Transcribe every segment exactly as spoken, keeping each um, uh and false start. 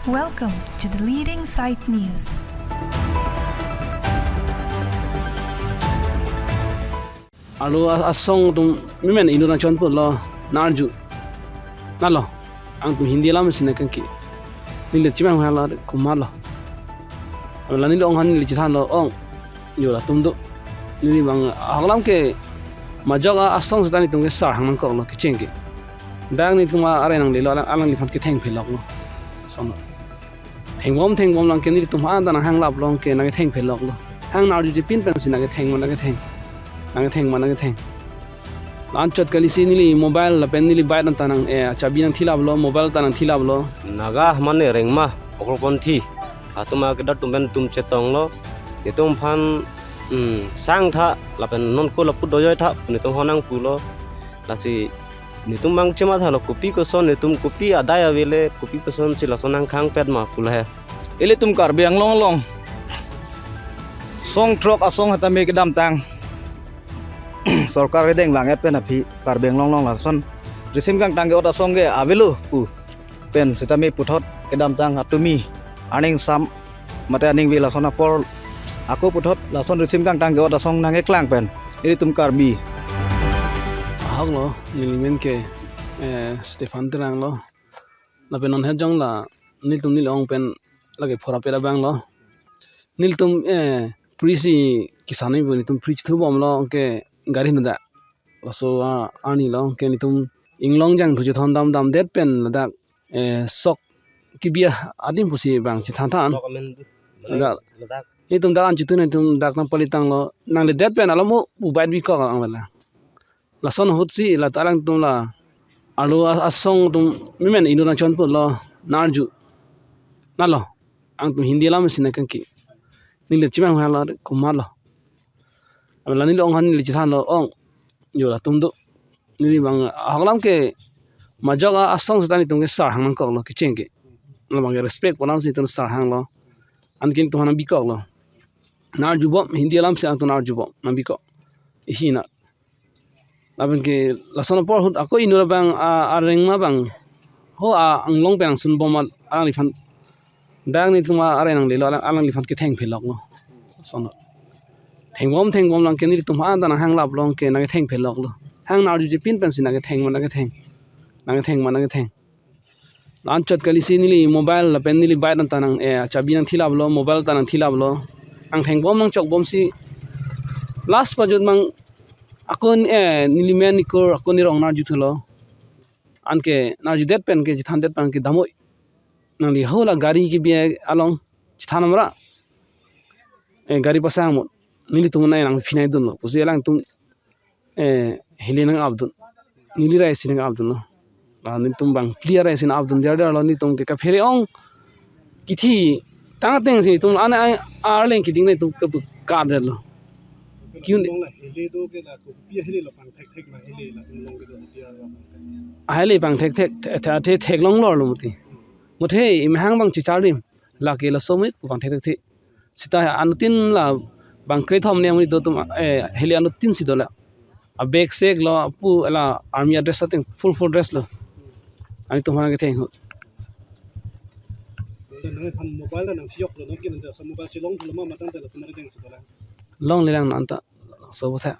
Welcome to the leading site news. Arlo a-, asong atum memen inut nangchonputlo, nang-arju. Nalo, alangtum Hindi alam si nangkangki. Neli chimang hala kumalo. Ala neli ong han neli chethanlo, ong. Jo latum do. Neli bang ahok alam ke majok a-, asong seta netum ke sarhang nangkoklo kecheng ke. Dak netum a-, arai nanglelo alang, alangliphan ketheng pheloklo. Asong lo. Thengbom thengbom lang ke netum ha anta nanghang laplo ke nangketheng pheloklo. Hang nang-arjuje pin pensi nangketheng ma nangketheng. Nangketheng ma nangketheng. Anchot kali si neli mobile lapen neli bike anta nang, eh, chabi nangthilaplo, mobile ta nangthilaplo. Naga mane rengma, ugroponthi atum akedo atum pen netum chetonglo. Netum aphan, hmm, sangtha lapen non ko lapu dojoi tha netum aphan nangpulo. Lasi netum bang chemathalo kopi koson, netum kopi adai avele, kopi kosonsi lason nangkhangpet ma pulo he. Ilitum Karbi Anglong along song throk asong hatame kedamtang sorkar kedeng vang-et pen aphi Karbi Anglong along lason risim kangtang ke-ot asong ke avelo pu pen sitame puthot kedamtang atumi aning sam mate aning ve lason apor ako puthot lason risim kangtang ke-ot asong nangkeklang pen ilitum Karbi. Ahok lo, neli men ke, eh, Stephen Terang lo. Lapen non hejong la nelitum neli ong pen lake phora pera bang lo. Nelitum, eh, pri si kisan ni bu nelitum pri chithu bom lo ke gari nada. Laso, ah, arni lo ke netum inglong jangthu chethon dam dam det pen ladak, eh, sok kibi adim pusi bang chethan than. Sok amen bu. Ladak. Ladak. Netum dak an chithu netum dak nangpalitanglo. Nangledet pen alomo ubai bikok ang bela. Lason ahut si la ta alangtum la arlo a-, asong atum memen inut nangchonputlo, nang-arju. Nalo, alangtum Hindi alam si nangkangki. Neli chimang hala kumalo. Ala neli ong han neli chethanlo, ong. Jo latum do. Neli bang ahok alam ke majok a-, asong seta netum ke sarhang nangkoklo kecheng ke. Labang ke respect pu alam si netum sarhanglo. Anke netum aphan nangbikoklo. Nang-arju bom, Hindi alam si alangtum nang-arju bom, nangbikok. Ihi na. Lapen ke lason apor ahut ako inut abang a, arengma bang. Ho a, anglong pen angsun bom a, alangliphan. Dak netum a, arai nanglelo alang, alangliphan ketheng pheloklo. Lason. Thengbom thengbom lang ke netum ha anta nanghang laplo ke nangketheng pheloklo. Hang nang-arjuje pin pensi nangketheng ma nangketheng. Nangketheng ma nangketheng. Anchot kali si neli mobile lapen neli bike anta nang, eh, chabi nangthilaplo, mobile ta nangthilaplo. Nangthengbom nangchokbom si last pajut mang ako, eh, neli men nikur ako neli rong nang-arjuthulo. Anke nang-arjudet pen ke chethandet pen ke damoi. Nangli ho la gari kibi along chethan amra. Eh, gari pasang mo. Nelitum nai nangphinai dunlo. Pusi alangtum eh, hili nang-apdun. Neli rai si nang-apdunlo. Ah, netum bang clear rai si nang-apdun der der lo netum ke kaphere ong. Kithi tang ateng si netum ana ai arleng kiding netum ke bu ka der lo. Kyun Long la hili do ke la kopi hili lo pang thek thek ma hili la long ke do dia lo. Ahili pang thek thek the, the, the, theklong lor lo muti. Muthe imahang bang chicharim. Lake laso mit pang thek thek the. Sita anuttin la bang kethom ne amonit do atum, eh, hili anuttin si do la. A bag sek lo pu la army dress ateng full full dress lo. Anuttin aphan ketheng ahut. Nang aphan mobile ta nangchiyoklo, nang ke nang sa mobile chelongthulo ma matan ta la tumar deng si bola. Longle lang non ta. So botha.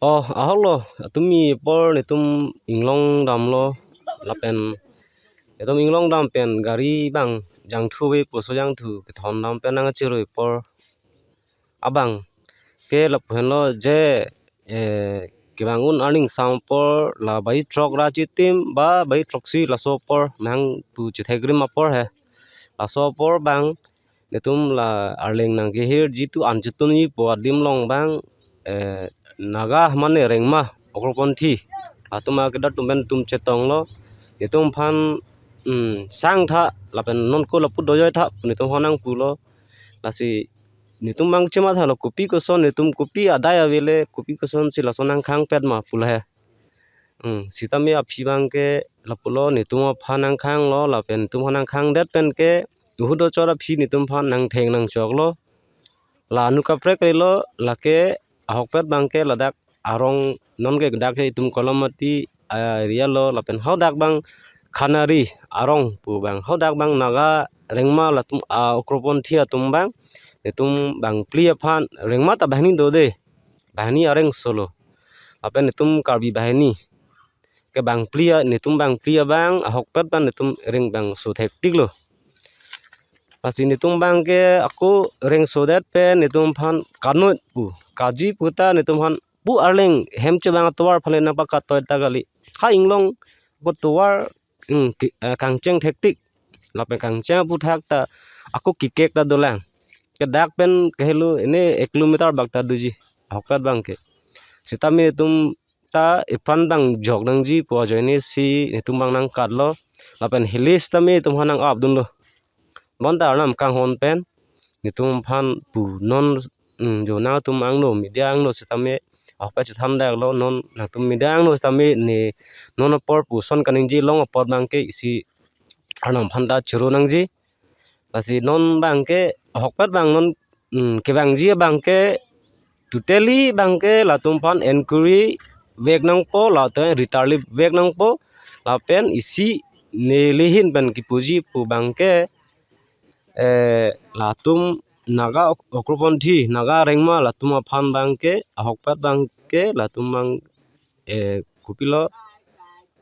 Oh, ahok lo, atumi apor netum inglong damlo lapen netum inglong dam pen gari bang jangthu ave puso jangthu kethon dam pen nangchirui apor abang ke lapu henlo je, eh, kevang un arni sam apor la bai throk ra chitim ba bai throksi laso apor nangpu chethekrim apor he. Laso apor bang netum la arleng nangkehirji tu an chitunji pu adim along bang, eh, Naga mane rengma ugroponthi atum akedo atum pen netum chetonglo. Netum aphan, hmm, sangtha lapen non ko lapu dojoi tha netum aphan nangpulo. Lasi netum bang chemathalo kopi koson, netum kopi adai avele, kopi kosonsi lason nangkhangpet ma pulo he. Hmm, sitame aphi bang ke lapulo, netum aphan nangkhanglo lapen netum aphan nangkhangdet pen ke ahut do chot aphi netum aphan nangtheng nangchoklo. La nu kaprek relo lake ahokpet bang ke ladak arong non ke dak ke itum Kolomati, ah, area lo lapen hadak bang Khanari arong pu abang, hadak abang Naga Rengma latum a-ugroponthi atum abang, netum bangphli aphan, Rengma ta banghini do de, banghini areng solo. Lapen netum Karbi banghini ke bangphli a, netum bangphli abang ahokpet abang netum reng bangso thektik lo. Lasi netum abang ke ako rengsodet pen netum aphan kanot pu, kaji pu ta netum aphan pu arleng hem chevang atovar aphan le nangpakatoi ta kali. Ha inglong ako tovar, hmm, ki-, eh, kangcheng thektik. Lapen kangcheng aphuthak ta ako kikek ta dolang. Ke dak pen kehelo ene ek kilometer bak ta doji ahokpet abang ke. Sitame netum ta iphan abang jok nangji pu ajoine si netum abang nangkatlo. Lapen hilis tame netum aphan nang-apdunlo. Bonta arnam kanghon pen netum aphan pu non, mm, jo nangtum angno media angno sitame ahokpet chethan daklo, non nangtum media angno sitame ne non apor pu son kaningje long apor abang ke isi arnam aphan ta choro nangji. Lasi non abang ke ahokpet abang non, mm, kevangji abang ke totally abang ke latum aphan enquiry vek nangpo, latum ritarlip vek nangpo, lapen isi neli ahin pen kipuji pu abang ke, eh, latum Naga ok-, ugroponthi, Naga Rengma latum aphan abang ke, ahokpet abang ke, latum abang, eh, kopilo,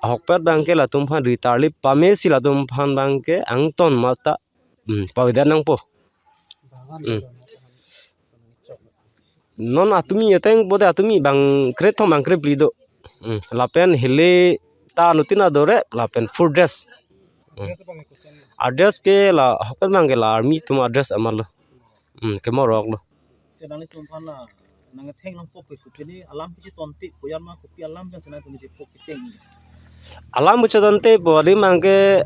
ahokpet abang ke latum aphan ritarlip pame si latum aphan abang ke angton mata, hmm, pavidan nangpo. Hmm. Non atumi ateng pote atumi bang krethom bang krephli do. Hmm. Lapen hile ta anutin adore lapen full dress. Hmm. Dress abang ke koson? Adress ke la ahokpet abang ke la army atum adress amat lo. Hmm, kemorok lo. Te nanglitum aphan la nangketheng lang pok ke suke ni alam kechetongte pu yan ma kopi alam pen si nangtum kechepok kecheng? Alam kechetongte pu adim abang ke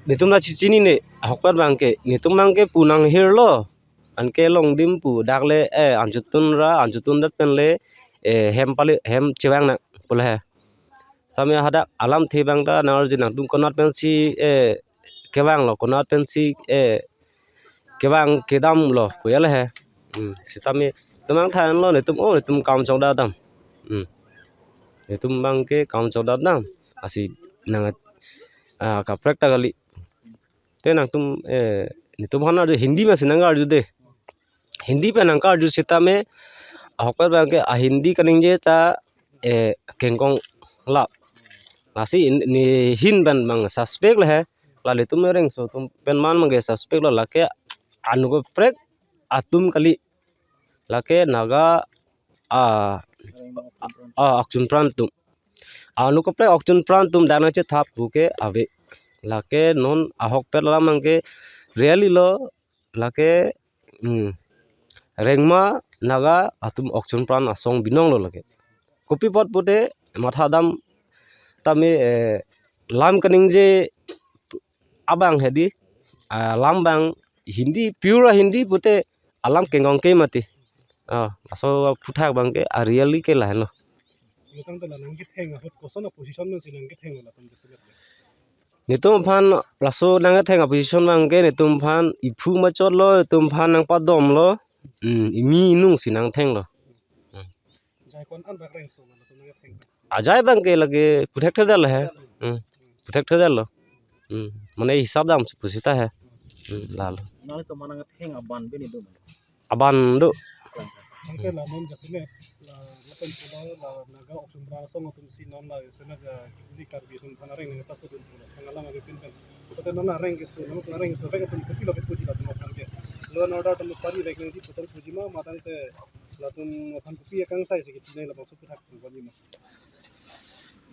netum ta chechinine, ahokpet abang ke netum abang ke pu nanghirlo. Anke longdim pu dak le, eh, anchotun ra, anchotun det pen le, eh, hem pali, hem chevang nang pu le he. Sitame hadak alamthe abang ta nangarju, nangtum konat pensi, eh, kevanglo, konat pensi, eh, kevang kedamlo pu ya le he. Hmm, sitame netum nangthanlo, netum, oh, netum kam chokdat dam. Hmm. Netum abang ke kam chokdat dam. Lasi nang, ah, kaprek ta kali. Te nangtum, eh, netum aphan arju Hindi masi nangkarju de. Hindi pen nangkarju sitame ahokpet abang ke a-Hindi kaningje ta, eh, kengkong la. Lasi in-, ne ahin pen abang suspect le he. La ilitum areng so atum pen man abang ke suspect lo, lake anut kaprek atum kali. Lake Naga, ah, ah, Okchunpran atum. Anut kaprek Okchunpran atum dak nangchethap pu ke ave. Lake non ahokpet alam abang ke really lo, lake, hmm, Rengma Naga atum Okchunpran asong binong lo lake. Kopi apot pute mathadam tame, eh, lam kaningje abang hedi, ah, lam abang Hindi, pure Hindi pute alam kengkong ke mati. Ah, laso aphuthak abang ke a-really ke lahenlo. Metang ta la nangketheng ahut koson a-position pensi nangketheng latum jasemet? Netum aphan laso nangketheng a-position abang ke netum aphan iphu machotlo, netum aphan nangpadomlo. Hmm, imi inung si nangthenglo. Hmm. Ajai ko-an an bak rengso ma latum nangketheng? Ajai abang ke lake puthekthe det lo he. Hmm. Puthekthe det lo. Hmm. Mane hisap damsi pusita he. Hmm, lalo. Nanglitum aphan nangketheng aban bini do ma? Aban do. Anke la non jasemet, la lapen pulo la Naga Okchunpran asong atum si non la jasemet, eh, Hindi Karbi atum aphan areng nangpasodun pulo, tangka alam ave pin pen. Pute non areng keso, non areng keso, vek atum kopilo kepuji latum aphan ke? Law and order atum pari vek nangji pu tangte puji ma, matang te latum aphan kopi akangsai si kiti nang labangso aphuthak atum puji ma?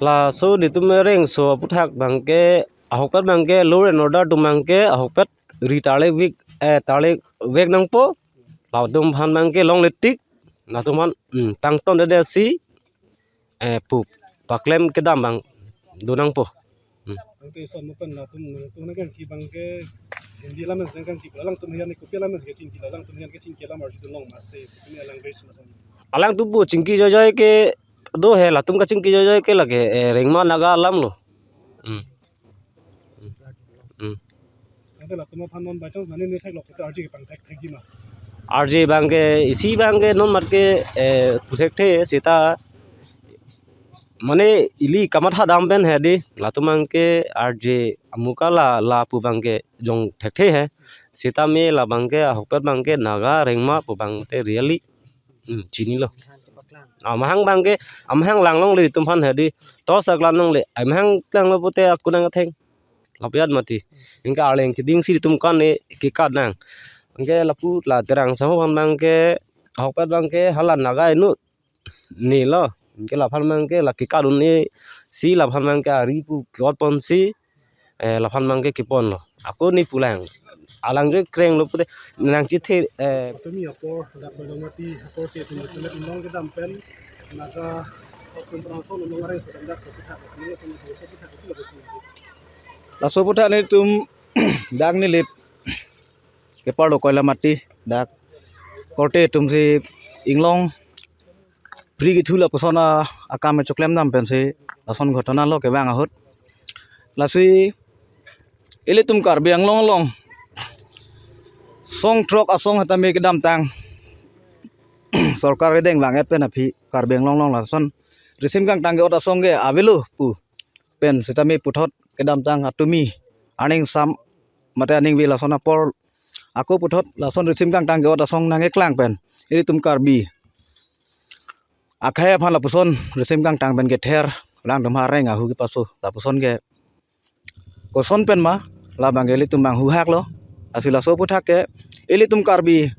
Laso netum areng so aphuthak abang ke, ahokpet abang ke, law and order atum abang ke ahokpet ri tarlip vek, eh, tarlip vek nangpo. Latum aphan abang ke longle tik, latum aphan, hmm, tangton dede si, eh, pu paklem kedam abang do nangpo. Hmm. Tangte ison mo pen latum, latum nangkangki abang ke Hindi alam nangkangki, alangtum ahin ke kopi alam nangkachingki, alangtum ahin kachingki alam arjudun long ma, se kopi alang res ma son? Alangtum pu chingki joijoi ke do he, latum kachingki joijoi ke lake, eh, Rengma Naga alam lo. Hmm. Hmm. Hmm. Tangte latum aphan non by chance nani ne theklok te arje kepang thek thekji ma? Arje abang ke, isi abang ke non mat ke, eh, puthekthe seta mane ili kamatha dam pen he di, latum abangke arje amuka la, lapu abangke jong thekthe he. Sitame labangke ahokpet abangke Naga Rengma pu abangke really, hmm, chinilo. Amahang abangke, amahang langlongle itum aphan he di. Tos aklan longle, amahang langlo pute ako nang atheng. Lapiat mati. Anke arleng keding si itum kan e kekat nang. Anke lapu la Terang Sangho aphan abangke, ahokpet abangke hala Naga inut nilo. Anke laphan abangke la kekat un-e si laphan abangke ari pu ke-ot ponsi, eh, laphan abangke keponlo. Ako ne pulang. Alang je krenglo pute nang chethe, eh, Patumi apor, dak Koilamati apor ke tum semet inglong kedam pen, Naga tum prangso nong areng sedang dak kita, kita, kita, kita, kita, kita. Laso aphuthak nelitum dak Nilip kepar lo Koilamati dak korte atum si inglong pri kethu lapuson a-, akam choklem dam pensi lason ghotona lo kevang ahut. Lasi ilitum Karbi Anglong along song throk asong hatame kedamtang sorkar edeng vang-et pen aphi Karbi Anglong along lason risim kangtang ke-ot asong ke avelo pu pen sitame puthot kedamtang atumi aning sam mate aning vi lason apor ako puthot lason risim kangtang ke-ot asong nangkeklang pen ilitum Karbi akhei aphan lapuson risim kangtang pen kether alangtum areng ahu kepaso lapuson ke koson pen ma labangke ilitum manghu hak lo. Lasi laso aphuthak ke ilitum Karbi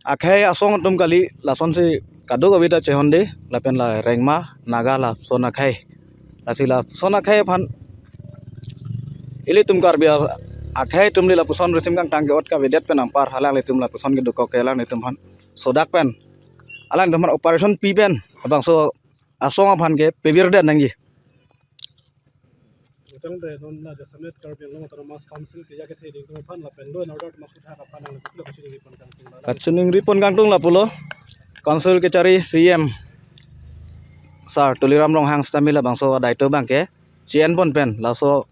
akhei asong atum kali lasonsi kadokave ta chehonde lapen la Rengma Naga lason akhei. Lasi lason akhei aphan ilitum Karbi a-, akhei atum le lapuson risim kangtang ke-ot kavedet pen anpar alanglitum lapuson kedokok ke alanglitum aphan sodak pen alanglitum aphan operation pi pen labangso asong aphan ke pevirdet nangji. Tangte non la jasemet Karbi Anglong Autonomous Council ke ya kethe ding tum aphan lapen law and order tum aphuthak aphan nang lapu kachiningri pon kangtung la. Kachiningri pon kangtung lapulo. Council kechari C M Sir Tuliram Ronghang sitame labangso adai to abangke chi-en pon pen laso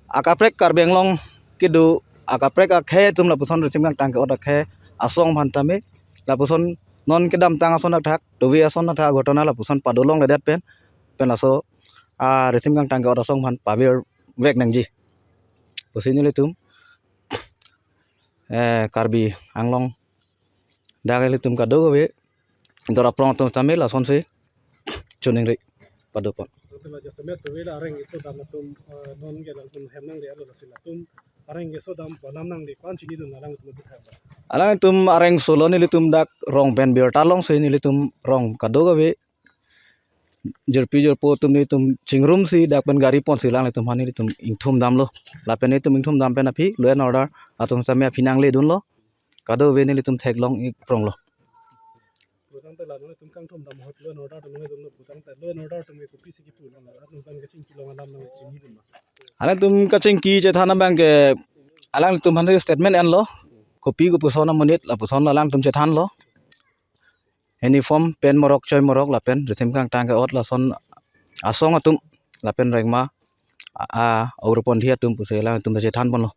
akaprek Karbi Anglong kedo akaprek akhei atum lapuson risim kangtang ke-ot akhei asong aphan tame lapuson non kedamtang ason athak, tove ason athak ghotona lapuson padolongledet pen pen laso a risim kangtang ke-ot asong aphan pavirvek nangji pusi nelitum, eh, Karbi Anglong dak ilitum kadokave dor aprong atum tame lasonsi chiningri pado pon. Tangte la jasemet tove la areng keso dam atum, eh, non ke latum hem nangle alo lasi latum areng keso dam palam nangle ko-an chinidun alangtum aphuthak. Alangtum areng solo nelitum dak rong pen birta longsi nelitum rong kadokave jirpi jirpo atum nelitum chingrumsi dak pen gari ponsi alanglitum aphan nelitum ingthum damlo. Lapen nelitum ingthum dam pen aphi law and order atum sitame aphi nangledunlo. Kadokave nelitum theklong ik pronglo. Putangte la nangtum kangthum dam ahut law and order tum nangledunlo putangte law and order tum kopisi kipu nang la nangtum kachingki long alam nang chinidun ma. Alangtum kachingki chethan abangke alangtum aphan statement enlo. Kopi kopuson amonit lapuson alangtum chethanlo. Uniform pen morok choi morok lapen risim kangtang ke-ot lason asong atum lapen Rengma a, a, ugrupondhi atum pusi alangtum chethan ponlo.